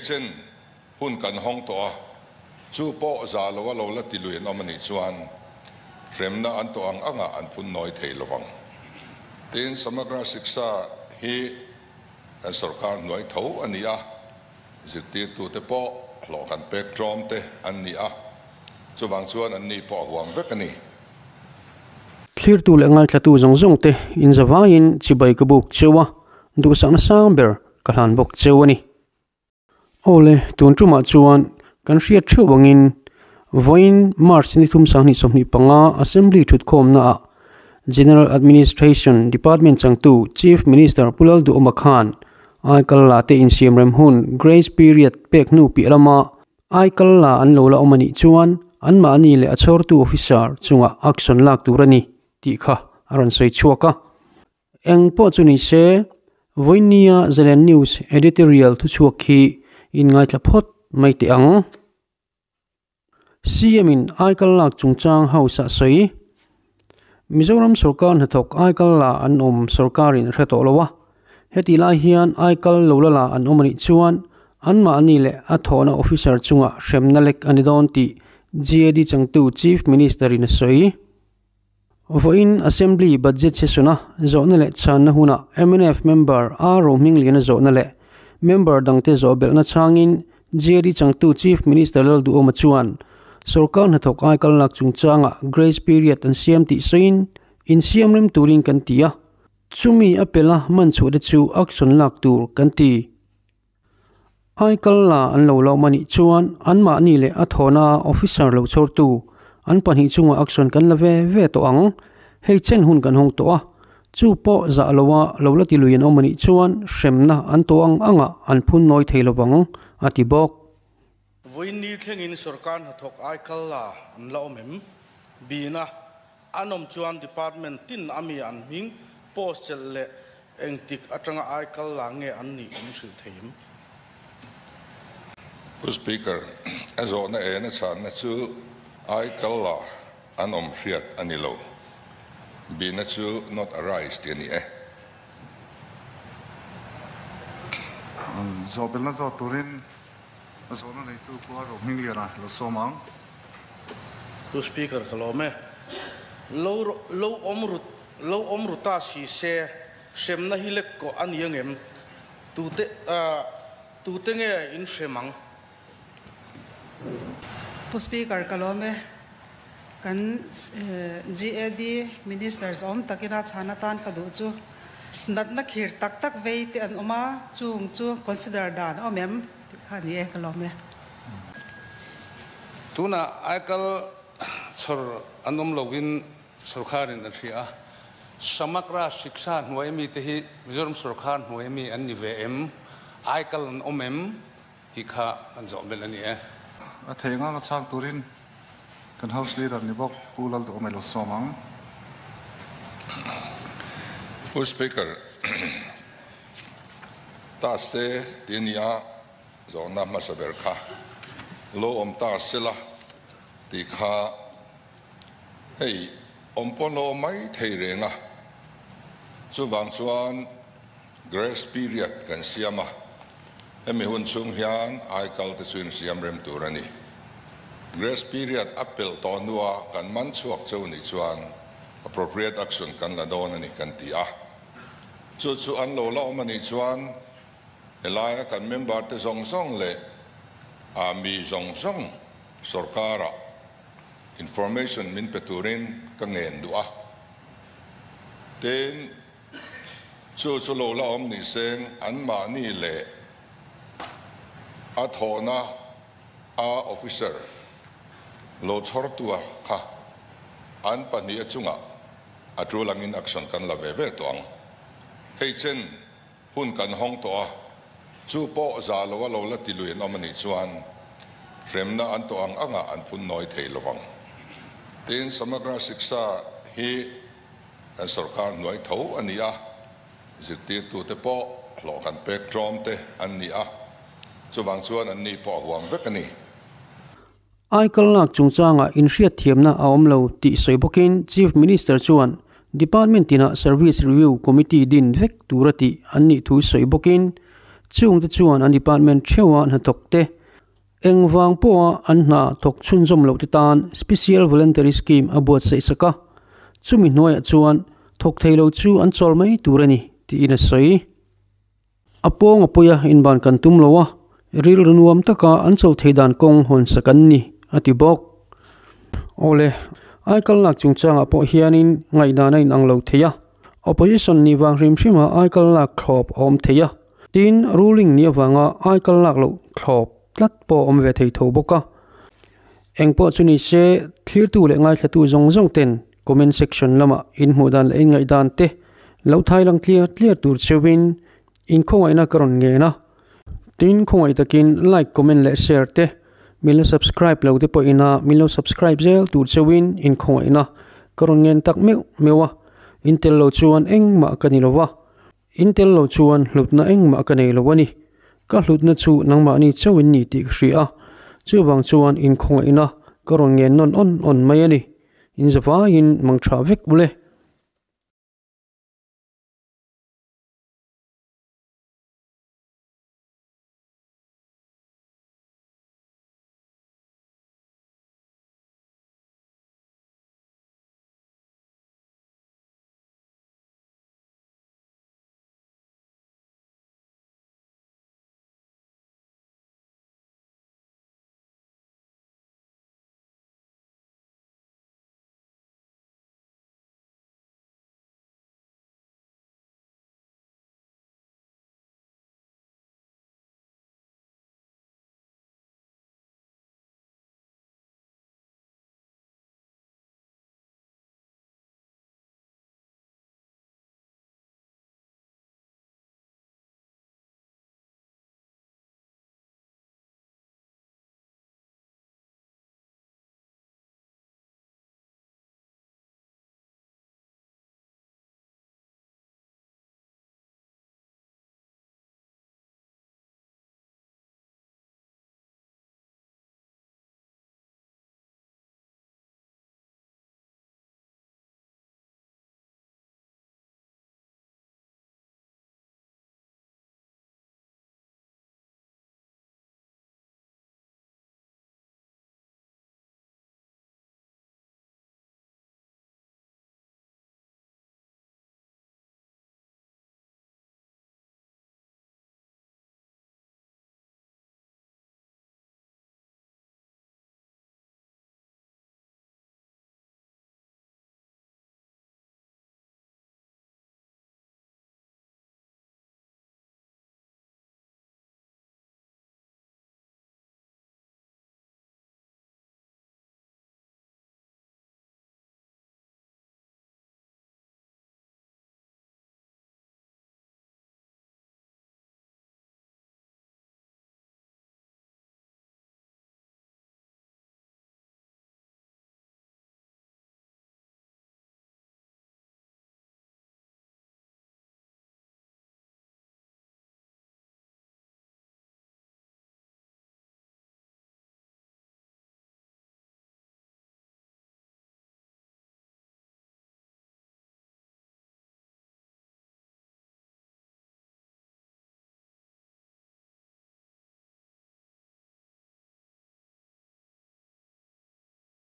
chen hun kan hawng tawh a, chu pawh za lo a lo la ti lui an awm a nih chuan hremna an tawh ang angah an phun nawi thei lo vang. Tin, Samagra Shiksha hi kan sorkar hnuai tho a ni a, zirtirtute pawh hlawh kan pek tlawm te an ni a, chuvang chuan an ni pawh a huam vek a ni. Thlirtu leh ngaithlatu zawng zawng te inzavaiin chibai ka buk cheu a, duhsakna sang ber ka hlan bawk cheu a ni. Awle, tun tumah chuan kan hriat theuh angin vawiin March ni thum 2025 Assembly thutkhawmna ah General Administration Department changtu Chief Minister Pu Lalduhawma khan aikal la te insiamrem hun grace period pek hnu piah lama aikal la an lo la awm a nih chuan anmahni leh a chhawrtu officer chungah action lak tur a ni tih kha a rawn sawi chhuak a. Eng pawh chu ni se, Vawinia Zalen News editorial thuchhuak khi inngaithla phawt mai teh ang. CM in aikal lak chungchang House ah sawi. Mizoram sorkar hnathawk aikal la an awm sorkarin a hre tawh lo a, hetih lai hian aikal lo la la an awm a nih chuan anmahni leh a thawhna officer chungah hremna lek a ni dawn tih GAD changtu Chief Minister in a sawi. Vawiin Assembly Budget Session-a zawhna leh chhanna hunah mnf member A Rohmingliana zawhna leh member dangte zawh belhna chhangin GAD changtu Chief Minister Lalduhawma chuan sorkar hnathawk ai kal lak chungchangah grace period an siam tih sawiin insiam rem turin kan ti a, chumi a pela man chhuahte chu action lak tur kan ti. Ai kal la an lo lawm a nih chuan anmahni leh a thawhna officer lo chhawrtu an pahnih chungah action kan la ve ve tawh ang. Hei chen hun kan hawng tawh a, chu pawh zah loa lo la ti lui an awm a nih chuan hremna an tawh ang angah an phun nawi thei lovang, a ti bawk. Vawiinni thlengin sorkar hnathawk ai kal la an la awm em? Bina an awm chuan department tin ami an hming post chelh leh Engtik atanga ai kal la nge an nih min hrilh thei em? Pu Speaker, a zawhna en a chhanna chu ai kal la an awm hriat a ni lo. Bihna chu not arise tih a ni e. Zawhbelna zawt turin a zawhna neitu Pu Rohmingliana lo sawm ang. Pu Speaker, ka lawm e. Lo lo awm rut Lo awm ru ta si se, hremna hi lek kawh a ni angem? Tute tute nge in hrem ang? Pu Speaker, ka lawm e. Kan GAD Minister zawm takin a chhan atan ka duh chu natna khir tak tak vei te an awm a, chung chu consider dan a awm em tih kha a ni e, ka lawm e. Tunah aikal chhawr an awm lovin Sorkharin a hria a, Samagra Shiksha hnuai mite hi Mizoram sorkhar hnuai mi an ni ve em? Aikal an awm em? tih kha an zawh belh a ni e. A thei ngang a chhang turin kan House Leader ni bawk Pu Lalduhawm lo sawm ang. Pu Speaker, ta se ti a ni a, zawhna hmasa ber kha lo awm ta sela tih kha Hei awm pawn lo awm mai thei reng a, chuvang chuan grace period kan siam a, hemi hun chhung hian aikal te chu insiam rem tur a ni. Grace period a pelh tawh hnua kan man chhuak cheu nih chuan appropriate action kan la dawn a ni kan ti a, chu chu an lo la awm a nih chuan helaia kan member te zawng zawng leh a mi zawng zawng sorkara Information min pe turin ka ngen duh a, tin chu chu lo la awm ni seng anmahni leh a thawhna a officer lo chhawrtua kha an pahnih a chungah a tul angin action kan la ve ve tawh ang. Hei chen Hun kan hawng tawh a, chu pawh za lo a lo la ti lui an awm a nih chuan hremna an tawh ang angah an phun nawi thei lo vang. Tin, Samagra Shiksha hi kan sorkar hnuai tho a ni a, zirtirtute pawh hlawh kan pek tlawm te an ni a, chuvang chuan an ni pawh a huam vek a ni. Aikal lak chungchangah inhriatthiamna a awm lo tih sawi bawkin Chief Minister chuan Department tinah Service Review Committee din vek tura tih an nih thu sawi bawkin Chungte chuan an department theuha hnathawk te engvang pawha an hna thawk chhunzawm loh te tan Special Voluntary Scheme a buatsaih sak a, chumi hnuaiah chuan thawk thei lo chu an chawl mai tur a ni tiin a sawi. A pawng a pawi a inban kan tum lo a, rilru nuam taka an chawl thei dan kawng hawn sak an ni, a ti bawk. Awle, aikal lak chungchangah pawh hianin ngaihdan a inang lo thei a, opposition nih vang hrim hrima aikal lak thlawp a awm thei a, tin ruling nih avanga aikal lak loh thlawp tlat pawh a awm ve thei tho bawk a. Engpawh chu ni se, thlirtu leh ngaithlatu zawng zawng ten Comment section lamah in hmuh dan leh in ngaih dan te lo thai lang tliar tliar tur cheuhin in khawngaihna ka rawn ngen a. Tin, khawngaih takin like, comment leh share te min lo subscribe lo te pawhin a min lo subscribe zel tur cheuhin in khawngaihna ka rawn ngen tak meuh meuh a. In tel lo chuan engmah ka ni lo va, in tel lo chuan hlutna engmah ka nei lo a ni. Ka hlutna chu nangmahni chauhin ni tih ka hria a, chuvang chuan in khawngaihna ka rawn ngen nawn awn awn mai a ni. In zavaiin mang tha vek ule.